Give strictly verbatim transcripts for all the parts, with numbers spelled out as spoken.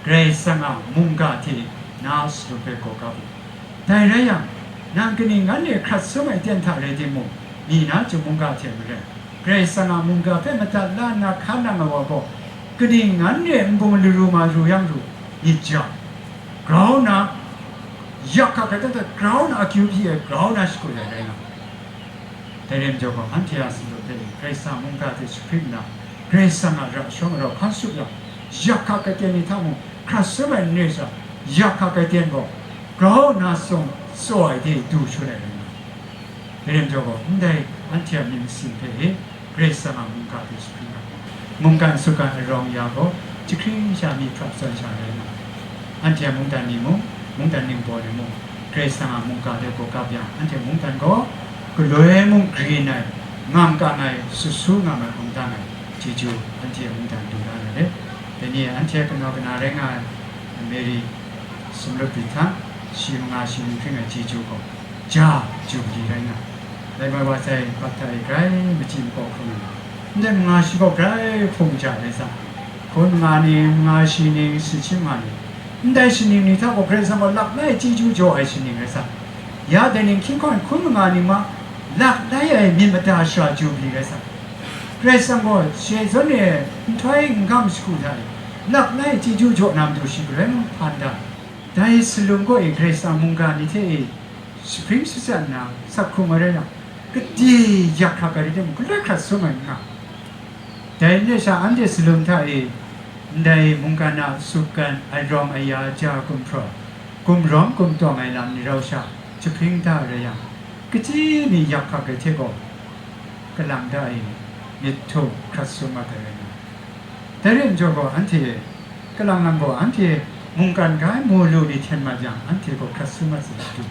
Karai Kasang a mungga hte na salum hpe gaw kap u. Dai rai yang, nang kaning ngan e hkrat sum ai aten hta rai timung, mi na chyum mungga hte maren, Karai Kasang a mungga hpe madat la nna hkan nang ai wa gaw, kaning ngan e nbung laru ma ru yang ru, myit ja, grau nna, yak hkak ai aten hta grau nna akyu hpyi ai grau nna shakut ai rai nga ai. Dai rai majaw gaw, anhte a salum hpe Karai Kasang a mungga hte jahpring nna, Karai Kasang a ra shawng rau hkan shut yang, yak hkak ai aten ni hta mung hkrat sum ai n re sha, yak hkak ai aten gaw grau nna tsawng tsaw ai de du shangun ai rai nga ai. Dai rai majaw gaw, ndai anhte a myit masin hpe e Karai Kasang a mungga hte jahpring nga ai. Mungkan sutgan arawng ya gaw, jahkring sha myi hprap zawn sha rai nga ai. Anhte a mungdan ni mung, mungdan ningbaw ni mung, Karai Kasang a mungga hte gaw kap yang, anhte mungdan gaw galoi mung grin ai, ngam kan ai, sut su ngam ai, hkungdang ai, chyeju anhte a mungdan du la na rai. Dai ni anhte a kanaw kana rai nga ai Mary Sumlut Bihta, shi manga shi ning hpring ai chyeju gaw, ja, jubili rai nga ai. Dai mai wa sai, baptai grai machyi makaw hkrum ai, ndai manga shi gaw grai hpung ja rai sa, hkun manga ning, manga shi ning, sahkying manga ning, ndai shaning ni hta gaw Karai Kasang gaw lap lai chyeju jaw ai shaning rai sa, ya dai ning hkying hkawn hkun manga ning ma lap lai ai myit mada shara jubili rai sa, Karai Kasang gaw shi zawn e nhtoi n gam shagu hta e lap lai chyeju jaw na matu shi galoi mung hpan da. Dai salum gaw e Karai Kasang mungga ni hte e jahpring shatsat nna sak hkrung ai rai yang, gade yak hkrak ai rai timung, galoi hkrat sum ai n nga. Dai n re sha, anhte salum hta e ndai mungkan a sutgan, arawng aya, ja gumhpraw, gumrawng gumtawng ai lam ni rau sha jahpring da rai yang, kachyi mi yak hkrak ai hte gaw, kalang da e myit htum hkrat sum mat ai rai nga. Dai rai majaw gaw, anhte kalang lang gaw, anhte mungkan ga ai mu lu ni hten mat yang, anhte gaw hkrat sum mat sai matu,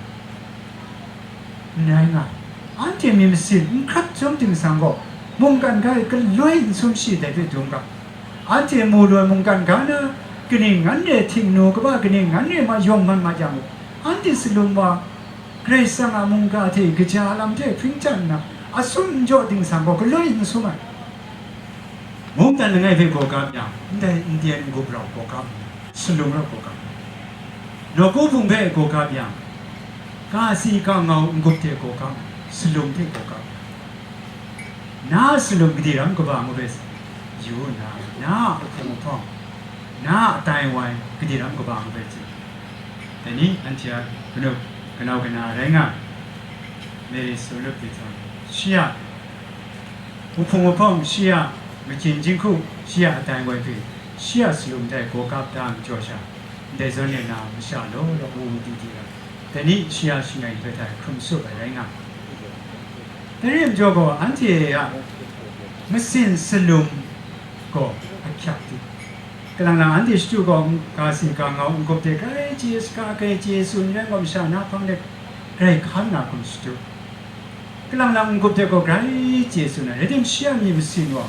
n rai nga ai. Anhte myit masin n hkrat chyawm ting sang gaw, mungkan ga e galoi n sum shi dai hpe dum ga. Anhte mu lu ai mungkan ga na, kaning ngan re htingnu kaba, kaning ngan re ma yawng man mat yang gaw, anhte salum wa Karai Kasang a mungga hte kaja lam hte hpring chyat nna, asun n jaw ting sang gaw, galoi n sum ai. Mungdan langai hpe gaw kap yang, ndai n ten n gup rau gaw kap nna, salum rau gaw kap. Nawku Hpung hpe gaw kap yang, kasi kangau n-gup hte gaw kap, salum hte gaw kap. Na a salum gade ram kaba ngu hpe yu nna, na a hpung hpawng, na a atai wai gade ram kaba ngu hpe chye. Dai ni anhte a kanu, kanau kana rai nga ai. Mary Sumlut Bihta, shi a wuhpung wuhpawng, shi a makyin jinghku, shi a atai wai hpe, shi a salum dai gaw kap da majaw sha, ndai zawn e na masha law law wu wu di di ai, dai ni shi a shangai hpe htai hkrum tsup ai rai nga ai. Dai rai majaw gaw, anhte a masin salum gaw ahkyak di, kalang lang anhte shadu gaw, kasi kangau n-gup de grai chye saga, grai chye tsun n rai gaw, masha na hpang de grai hkan na hkum shadu. Kalang lang n-gup de gaw grai chye tsun ai, rai tim, shi a myit masin gaw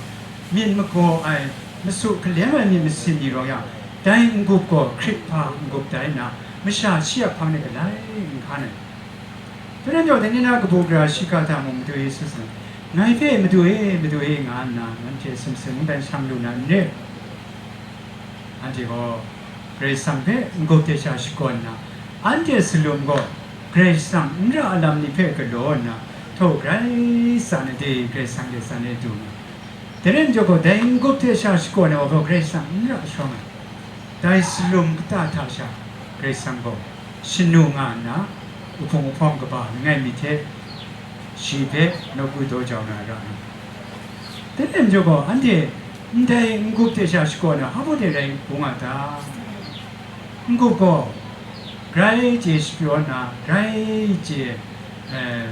myit magaw ai, masu kalem ai myit masin ni rawng yang, dai n-gup gaw hkrit hpa n-gup tai nna, masha shi a hpang de galai n hkan ai. Dai rai majaw, dai ni na kabu gara shiga hta mung Madu Yesu hpe, "Ngai hpe Madu e, Madu e," nga nna, nanhte sumsing mungdan shang lu na n re? Anhte gaw Karai Kasang hpe n-gup de sha shakawn nna, anhte salum gaw Karai Kasang n ra lam ni hpe galaw nna, htaw grai tsan ai de, Karai Kasang de tsan ai du nga. Dai rai majaw gaw, dai n-gup de sha shakawn ai wa gaw Karai Kasang n ra shawng ai. Dai salum kata hta sha Karai Kasang gaw shanu nga nna, wuhpung wuhpawng kaba langai mi hte shi hpe nawku daw jau na ra ai. Dai rai majaw gaw, anhte ndai n-gup hte sha shakawn ai hpa baw de rai bung a ta? N-gup gaw grai chye shapyaw nna, grai chye, eh,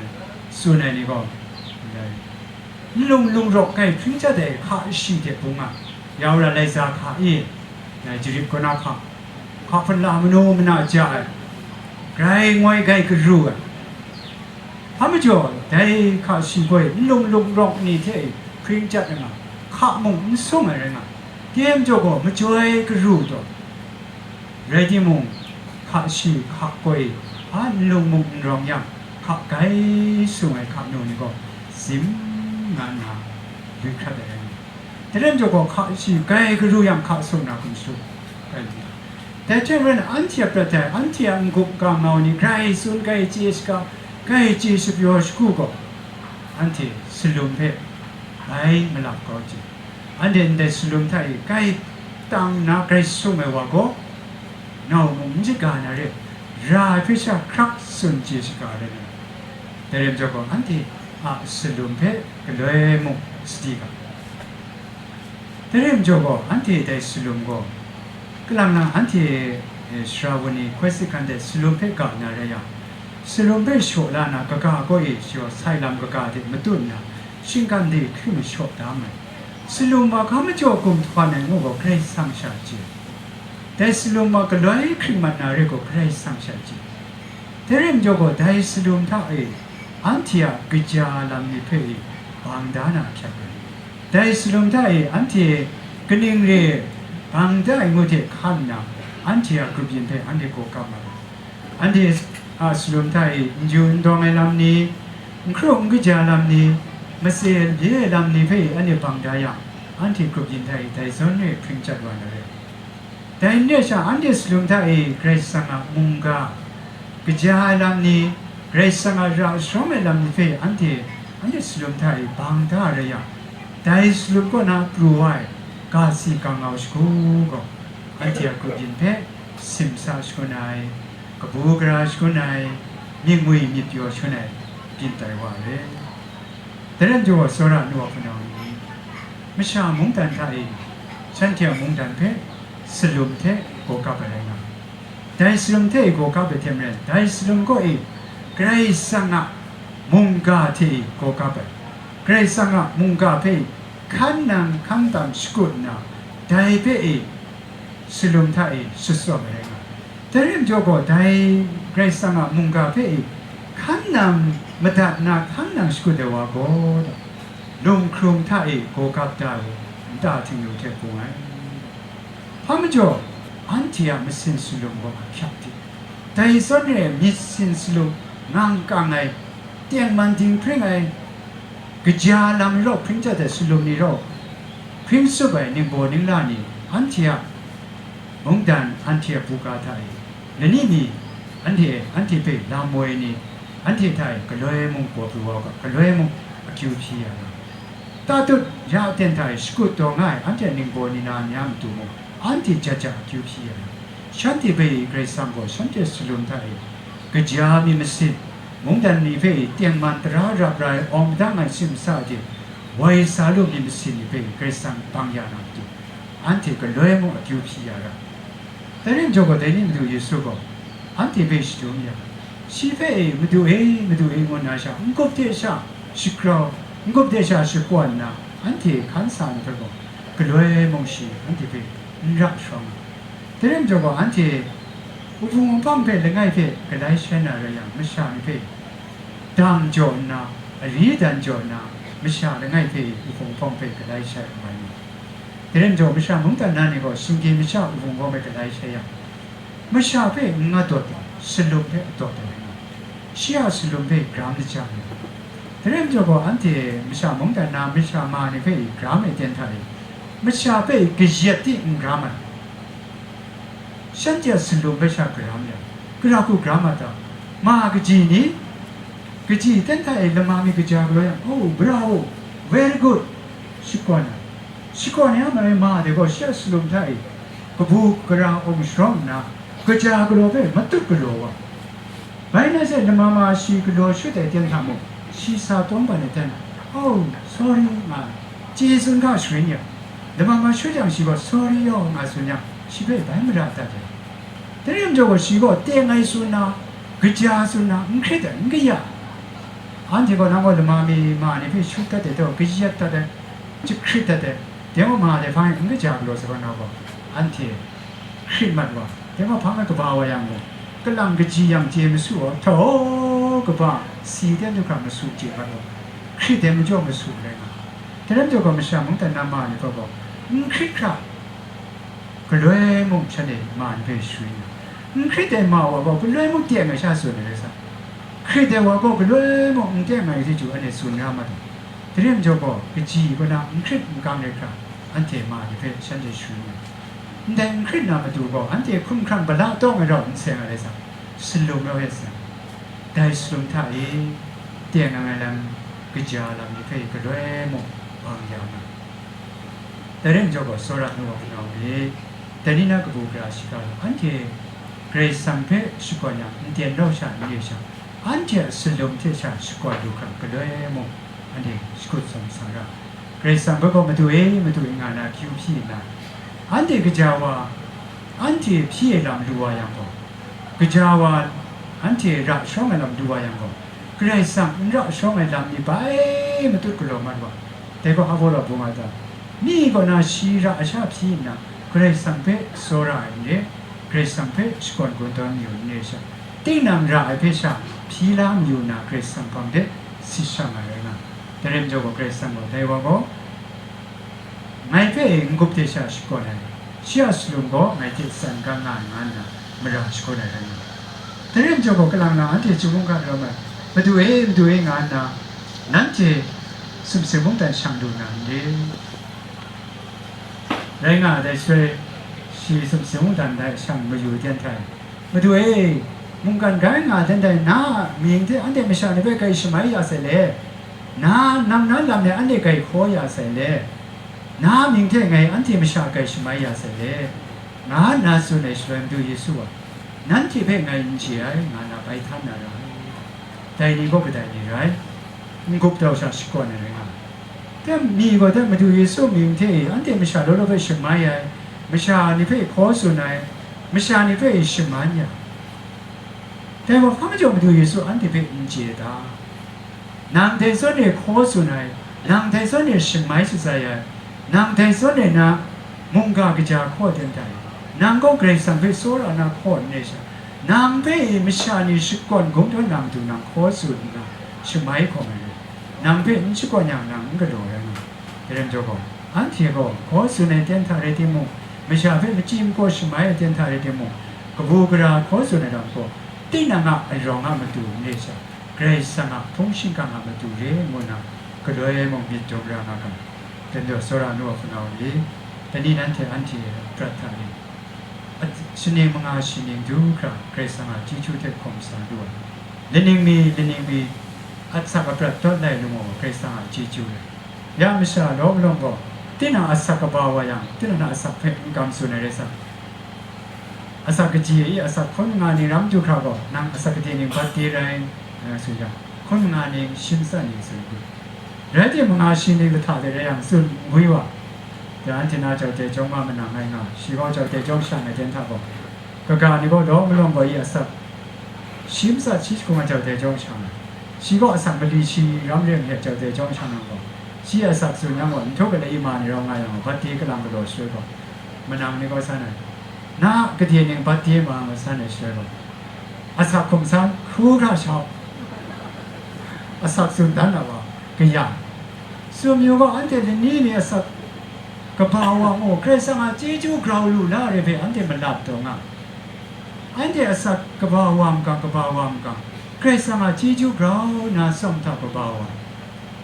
tsun ai ni gaw, ndai nlung lung rawk grai hpring chyat ai hka shi hte bung a, ya wa ra, laiza hka e, dai jarip kaw na hka, hka hpun la manu mana ja ai, grai ngoi grai garu ai. Hpa majaw, dai hka shi gaw e nlung lung rawk ni hte hpring chyat ai nga, hka mung n sung ai rai nga, dai majaw gaw majoi garu taw, rai timung, hka shi, hka gaw e, a nlung mung n rawng yang, hka gai sung ai hkanu ni gaw, zim nga nna, lu hkrat ai rai nga. Dai rai majaw gaw, hka shi gai garu yang, hka sung na hkum shadu, rai nna, Dai hte maren anhte a prat ai, anhte a n-gup kangau ni grai tsun, grai chye shaga, grai chye shapyaw shagu gaw, anhte salum hpe bai malap kau chye. Anhte ndai salum hta e grai tang nna grai sung ai wa gaw, nau mung n shaga na re, ra ai hpe sha hkrak tsun chye shaga rai nna, dai rai majaw gaw, anhte a salum hpe galoi mung sadi ga. Dai rai majaw gaw, anhte dai salum gaw, kalang lang anhte, eh, Shrawun ni hkoi sit hkan dai salum hpe ga na rai yang, salum hpe shaw la na, kaga kaw e shaw sai lam kaga de matut nna, shinggan de hkring shaw da mai. Salum wa hkam majaw gum htawn ai ngu gaw Karai Kasang sha chye. Dai salum wa galoi hkring mat na re gaw Karai Kasang sha chye. Dai rai majaw gaw, dai salum hta e anhte a kaja lam ni hpe e bang da na ahkyak ai. Dai salum hta e anhte kaning re bang da ai ngu hte hkan nna, anhte a grup yin hpe anhte gaw kap mat ai. Anhte a salum hta e n-yu n dawng ai lam ni, n hkru n kaja lam ni, matse bye ai lam ni hpe anhte bang da yang, anhte grup yin hta e dai zawn re hpring chyat wa na rai. Dai n re sha, anhte salum hta e Karai Kasang a mungga, kaja ai lam ni, Karai Kasang a ra sharawng ai lam ni hpe anhte, anhte salum hta e bang da rai yang, dai salum kaw na pru wa ai ga si kangau shagu gaw, anhte a grup yin hpe simsa shangun ai, kabu gara shangun ai, myit ngwi myit pyaw shangun ai, byin tai wa ai. Dai rai majaw gaw, tsawra nu wa hpunau ni, masha mungdan hta e shanhte a mungdan hpe salum hte gaw kap ai rai nga ai. Dai salum hte gaw kap ai hte maren, dai salum kaw e Karai Kasang a mungga hte e gaw kap ai. Karai Kasang a mungga hpe hkan nang hkan tam shakut nna, dai hpe e salum hta e shut tsawm ai rai nga ai. Dai rai majaw gaw, dai Karai Kasang a mungga hpe e hkan nang madat na hkan nang shakut ai wa gaw, lung hkrung hta e gaw kap da ai nta htingnu hte bung ai. Hpa majaw, anhte a masin salum gaw ahkyak di, dai zawn re ai myit sin salum ngang kang ai, tengman dinghpring ai, kaja lam ni raw hpring chyat ai salum ni raw hpring tsup ai ningbaw ningla ni, anhte a mungdan, anhte a buga hta e, lani ni, anhte, anhte hpe lam woi ni, anhte hta e galoi mung gaw pru wa u ga, galoi mung akyu hpyi ya ga, tatut ya aten hta e shakut taw nga ai anhte a ningbaw ni na ni a matu mung, anhte jat ja akyu hpyi ya ga, shanhte hpe Karai Kasang gaw shanhte salum hta e kaja mi masin, mungdan ni hpe tengman tara rap rai awng madang ai simsa de, woi sa lu mi masin ni hpe Karai Kasang bang ya na matu, anhte galoi mung akyu hpyi ya ra. Dai rai majaw gaw, dai ni Madu Yesu gaw anhte hpe shadum ya, shi hpe e, "Madu e, Madu e," ngu nna sha, n-gup hte sha shagrau, n-gup hte sha shakawn nna, anhte hkan sa ai ni hpe gaw, galoi mung shi anhte hpe n ra sharawng ai. Dai rai majaw gaw, anhte wuhpung wuhpawng hpe langai hpe galai shai na rai yang, masha ni hpe dang jaw nna, ari dan jaw nna, masha langai hpe wuhpung wuhpawng hpe galai shai n rai ni? Dai rai majaw, masha mungdan na ni gaw shinggyim masha wuhpung wuhpawng hpe galai shai yang, masha hpe n adawt ai, salum hpe adawt ai rai nga, shi a salum hpe gram lajang ai. Dai rai majaw gaw, anhte masha mungdan na masha ma ni hpe gram ai ten hta e, masha hpe kayat di n gram ai. Shanhte a salum hpe sha garam yang, gara hku garam a ta? Ma kaji ni, kaji ten hta e lama mi kaja galaw yang, "Oh, bravo, very good," shakawn ai. Shakawn ya mai ma de gaw, shi a salum hta e kabu gara awng sharawng nna, kaja galaw hpe matut galaw wa. Bai nna she lama ma shi galaw shut ai ten hta mung, shi sa tawng ban ai ten, "Oh, sorry," nga ai, chye tsun hka sharin yang, lama ma shut yang shi gaw, "Sorry yaw," nga tsun yang, shi hpe bai mara dat ai. Dai rai majaw gaw, shi gaw teng ai tsun na, kaja tsun na, n hkrit ai, n kaya ai. Anhte gaw, "Nang gaw lama mi ma ni hpe shut dat ai taw, kayat dat ai, jahkrit dat ai, dai gaw ma de hpang e n kaja galaw sa gaw, nang gaw," anhte hkrit mat wa, dai gaw hpang e kaba wa yang gaw, kalang kaji yang chye masu ai, htaw kaba si ten du hkra masu chye mat wa, hkrit ai majaw masu rai nga. Dai rai majaw gaw, masha mungdan na ma ni gaw, n hkrit hkra galoi mung shanhte ma ni hpe sharwi nga, n hkrit ai ma wa gaw, galoi mung teng ai sha tsun ai rai sa, hkrit ai wa gaw, galoi mung n teng ai hte chyu anhte tsun ra mat ai. Dai rai majaw gaw, kaji kaw na n hkrit n kang ai hkra, anhte ma ni hpe shanhte sharwi nga. ndai n hkrit na matu gaw, anhte hkumhkrang bala tawng ai rau n seng ai rai sa, salum rau e seng. Dai salum hta e, teng ai lam, kaja lam ni hpe galoi mung bang ya nga. Dai rai majaw gaw, tsawra nu wa hpunau ni, dai ni na kabu gara shiga lam, anhte Karai Kasang hpe shakawn yang, n teng rau sha n re sha, anhte a salum hte sha shakawn lu hkra galoi mung, anhte shakut tsawm sa ra. Karai Kasang hpe gaw, "Madu e, Madu e," nga na akyu hpyi nna, anhte gaja wa, anhte hpyi ai lam lu wa yang gaw, gaja wa, anhte ra shawng ai lam lu wa yang gaw, Karai Kasang n ra shawng ai lam ni bai matut galaw mat wa. Dai gaw hpa baw ra bung ai ta? Mi kaw na shi ra ai sha hpyi nna, Karai Kasang hpe tsawra ai n re, Karai Kasang hpe shakawn gun tawn mayu n re sha, tinang ra ai hpe sha hpyi la mayu nna, Karai Kasang hpang de sit shang ai rai nga. Dai rai majaw gaw, Karai Kasang gaw dai wa gaw, ngai hpe n-gup de sha shakawn ai, shi a salum gaw ngai hte tsan ga nga ai, nga nna mara shakawn ai rai nga. Dai rai majaw gaw, kalang na anhte chyum mungga rawt ai, "Madu e, Madu e," nga nna, nanhte sumsing mungdan shang lu na n re? Rai nga ai dai shaloi, shi sumsing mungdan dai shang mayu ten hta e, "Madu e, mungkan grai nga ten dai, na a mying hte anhte masha ni hpe grai shamai ya sai le? Na nang na lam e anhte grai hkaw ya sai le? Na a mying hte ngai anhte masha grai shamai ya sai le?" nga nna tsun ai shaloi, Madu Yesu gaw, "Nanhte hpe ngai n chye ai," nga nna bai htan na ra ai. Dai ni gaw kadai ni rai? N-gup dau sha shakawn ai rai nga ai. Tem mi gaw tem Madu Yesu mying hte e anhte masha law law hpe shamai ai, masha ni hpe hkaw tsun ai, masha ni hpe shaman ya. Dai wa hpa majaw Madu Yesu anhte hpe n chye ta? Nang dai zawn e hkaw tsun ai, nang dai zawn e shamai shatsai ai, nang dai zawn e na mungga kaja hkaw ten tai, nang gaw Karai Kasang hpe tsawra na hkaw n re sha, nang hpe e masha ni shakawn gun tawn na matu nang hkaw tsun nna shamai hkawm ai rai. Nang hpe n shakawn yang, nang n galaw rai nga. Dai rai majaw gaw, anhte gaw hkaw tsun ai ten hta rai timung, masha hpe machyi makaw shamai ai ten hta rai timung, kabu gara hkaw tsun ai lam gaw, tinang a arawng a matu n re sha, Karai Kasang a hpung shingkang a matu re ngu nna, galoi mung myit dum ra nga ga. Dai majaw, tsawra nu wa hpunau ni, dai ni nanhte anhte a prat hta e, a, shaning manga shi ning du hkra Karai Kasang a chyeju hte hkum sa lu ai. Laning mi, laning mi, asak aprat dawt lai lamu gaw Karai Kasang a chyeju rai. Ya masha lawm lawm gaw, tinang asak kaba wa yang, tinang a asak hpe n kam tsun ai rai sa, asak kaji e, asak hkun manga ning ram du hkra gaw, nang asak gade ning bat de rai, nga tsun yang, hkun manga ning shim tsat ning tsun ai. Rai timung, manga shi ning lahta de rai yang, tsun n gwi wa. Dai anhte na Chau Te Chyawng ma manang ai nga, shi gaw Chau Te Chyawng shang ai ten hta gaw, kaga ni gaw lawm malawm gaw i asak shim tsat shi hkung ai Chau Te Chyawng shang ai. Shi gaw asak mali shi ram rim hte Chau Te Chyawng shang yang gaw, shi asak tsun yang gaw, nhtawk galayi ma ni rau nga yang gaw, bat de kalang galaw shaloi gaw, manang ni gaw san ai, na gade ning bat de ma nga san ai shaloi gaw, asak hkum san hkru hkra shau, asak tsun dan na wa, kaya, tsun yu gaw, anhte lani ni asak kaba wa gaw, Karai Kasang a chyeju grau lu la re hpe anhte malat taw nga. Anhte asak kaba wa makang, kaba wa makang, Karai Kasang a chyeju grau nna tsawm hta kaba wa,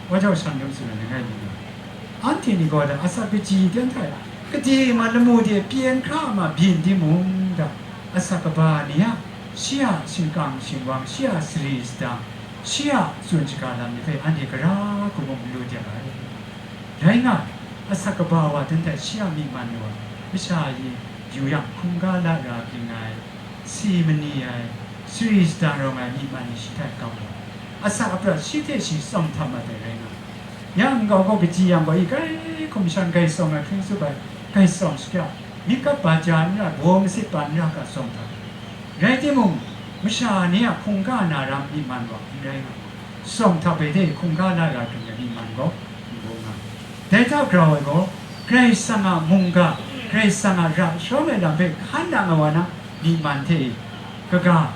wa jau shan dum tsun ai langai mi nga. Anhte ni gaw da asak kaji ten hta e, gade ma lamu de pyen hkra ma byin timung da, asak kaba ni a, shi a shingkang shingwang, shi a sari sadang, shi a tsun shaga lam ni hpe anhte gara hku mung n lu de ai. Rai nga, asak kaba wa ten hta shi a myi man ni wa, masha yu yang hkungga la ra ging ai, si mani ai, sari sadang rawng ai myi man ni shi hta e kau ai, asak aprat shi hte shi tsawm htam mat ai rai nga. Ya nkau gaw kaji yang gaw i grai hkum shan grai tsawm ai hpring tsup ai, grai tsawm shakya, myit kap ba ja n ra, baw masit ba n ra ga tsawm hta. Rai timung, masha ni a hkungga na ram myi man gaw n rai nga. Tsawm htap ai hte hkungga la ra hkring ai myi man gaw n bung nga. Dai hta grau ai gaw, Karai Kasang a mungga, Karai Kasang a ra shawng ai lam hpe hkan nang ai wa na myi man hte e, kaga,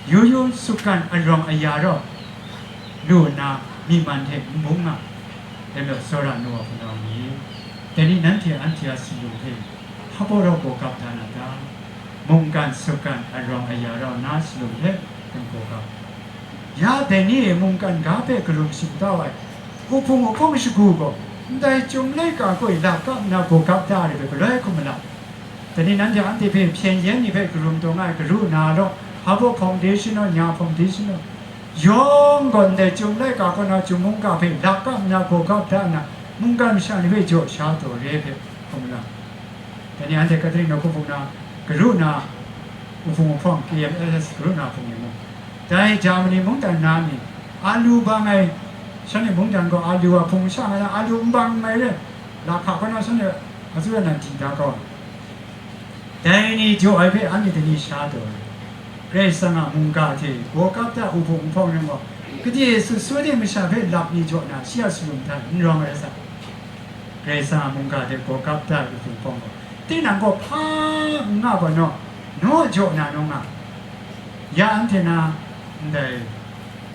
yu yu sutgan arawng aya rau lu nna myi man hte n bung nga. Dai majaw, tsawra nu wa hpunau ni, dai ni nanhte anhte a salum hpe hpa baw rau gaw gap da na ta? Mungkan sutgan arawng aya rau na salum hte n gaw gap. Ya dai ni e mungkan ga hpe karum shingtau ai, uhpung uhpung shagu gaw ndai Chyum laika kaw e lap kap nna gaw gap da ai hpe galoi hkum ma la. Dai ni nanhte anhte hpe hpyen yen ni hpe karum taw nga ai karu na law, hpa baw foundation law, nya foundation law, yawng gaw ndai Chyum laika kaw na Chyum mungga hpe lak kap nna, gaw kap da nna, mungkan masha ni hpe jaw sha taw re ai hpe hkum la. Dai ni anhte Catholic nawku hpung na, karu na, wuhpung wuhpawng K M S S karu na hpung e mung, dai Germany mungdan na ni, alu bang ai, shanhte mungdan gaw alu a hpung sha nga na, alu n bang ai re, lahka kaw na shanhte a tsun ai nan di da kau ai. Dai ni jaw ai hpe anhte dai ni sha taw ai. Karai Kasang a mungga hte gaw kap da wuhpung wuhpawng rai gaw, gade sut su de masha hpe lap ni jaw na, shi a shalum hta n rawng ai sa. Karai Kasang a mungga hte gaw kap da ai wuhpung wuhpawng gaw, tinang gaw hpa n nga ba naw, naw jaw na naw nga. Ya anhte na ndai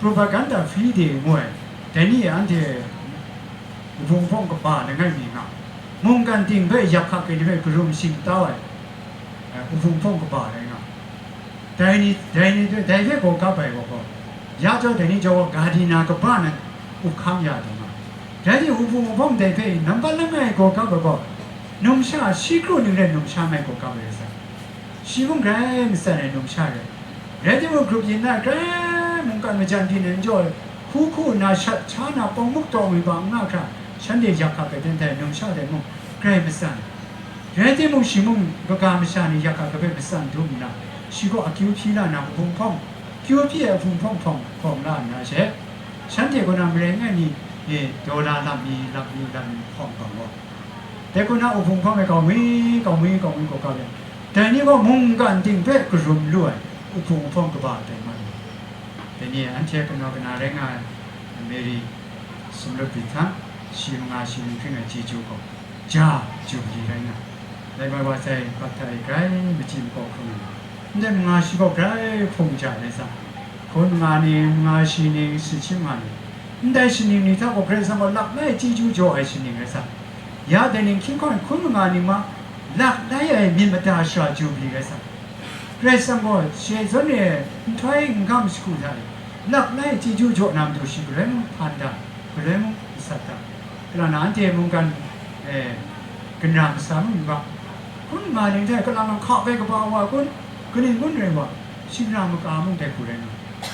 propaganda free de ngu ai, dai ni anhte wuhpung wuhpawng kaba langai mi nga, mungkan ting hpe yak hkak ai ni hpe karum shingtau ai, eh, wuhpung wuhpawng kaba rai nga. Dai ni, dai ni, dai hpe gaw kap ai gaw gaw, ya jaw dai ni jaw gaw, gardena kaba nan up hkam ya taw nga. Dai ni wuhpung wuhpawng dai hpe nampat langai gaw kap ai gaw, numsha shi kru ning rai numsha ngai gaw kap ai rai sa. Shi mung grai matsan ai numsha rai. Rai timung, grup yin na grai mungkan majan byin ai n jaw ai, hku hku nna shat sha na pawng muk tawng ai ba n nga hkra, shanhte yak hkak ai ten hta e numsha dai mung grai matsan. Rai timung, shi mung kaga masha ni yak hkak ai hpe matsan dum nna, shi gaw akyu hpyi la na, wuhpung hpawng, kyu hpyi ai wuhpung hpawng hpawng hpawng la nna she, shanhte kaw na marai ngai ni, e, dola lam mi, lam mi, lam mi hpawng hpawng gaw, dai kaw na wuhpung hpawng e kau mi, kau mi, kau mi gaw kau yang, dai ni gaw mungkan ting hpe karum lu ai wuhpung hpawng kaba tai nga ai. Dai ni anhte kanau kana rai nga ai Mary Sumlut Bihtan, shi manga shi ning hpring ai chyeju gaw, ja, Jubili rai nga ai. Laimai wa sai, bat hta e grai machyi makau hkrum ai. Ndai manga shi gaw grai hpung ja ai sa. Hkun manga ning, manga shi ning, shi hkying manga ning, ndai shaning ni hta gaw Karai Kasang gaw lap lai chyeju jaw ai shaning rai sa. Ya dai ning hkying hkawng hkun manga ning ma, lap lai ai myit mada shara Jubili rai sa. Karai Kasang gaw shi zawn e nhtoi n gam shagu hta e, lap lai chyeju jaw na matu shi galoi mung hpan da, galoi mung nsat da. Kalang na anhte mungkan, e, ginra masa mung yu ga, hkun manga ning hta e kalang lang hka bai kaba wa kun, kaning kun rai wa, shingkang maka mung dai hku rai nga.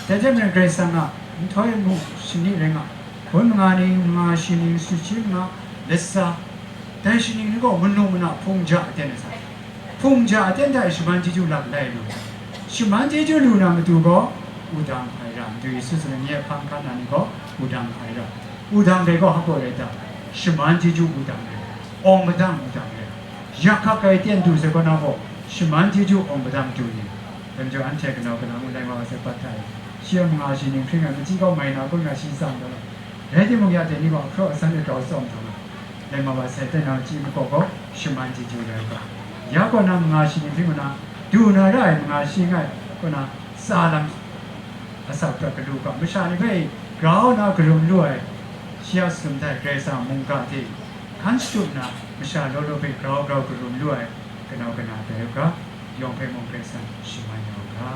Dai hte maren Karai Kasang a nhtoi mung shani rai nga, hkun manga ning, manga shi ning, shi hkying manga, lasa, dai shaning ni gaw manu mana hpung ja aten ai sa. Hpung ja aten hta e shaman chyeju lap lai lu. Shaman chyeju lu na matu gaw, wudang hpai ra, matu Yesu zawn e nye hpang hkan na ni gaw, wudang hpai ra. Wudang dai gaw hpa rai ta? Shaman chyeju wudang rai, awng madang wudang rai, yak hkak ai ten du sai kaw na gaw, shaman chyeju awng madang du ni. Dai majaw anhte kanau kana mung lai wa sai bat hta e, shi a manga shi ning hpring ai, machyi kau mai na kun nga shi tsang taw na, rai timung ya dai ni gaw ahpraw asan e grau tsawm taw na, lai ma wa sai, dai na machyi makau gaw shaman chyeju rai ga. Ya kaw na manga shi ning hpring kaw na, du na ra ai manga shi ngai kaw na, tsa lam asak prat galu ga, masha ni hpe grau na karum lu ai, shi a sum hta e Karai Kasang a mungga hte hkan shatup nna, masha law law hpe grau grau karum lu ai kanau kana tai u ga, yawng hpe mung Karai Kasang shaman ya u ga.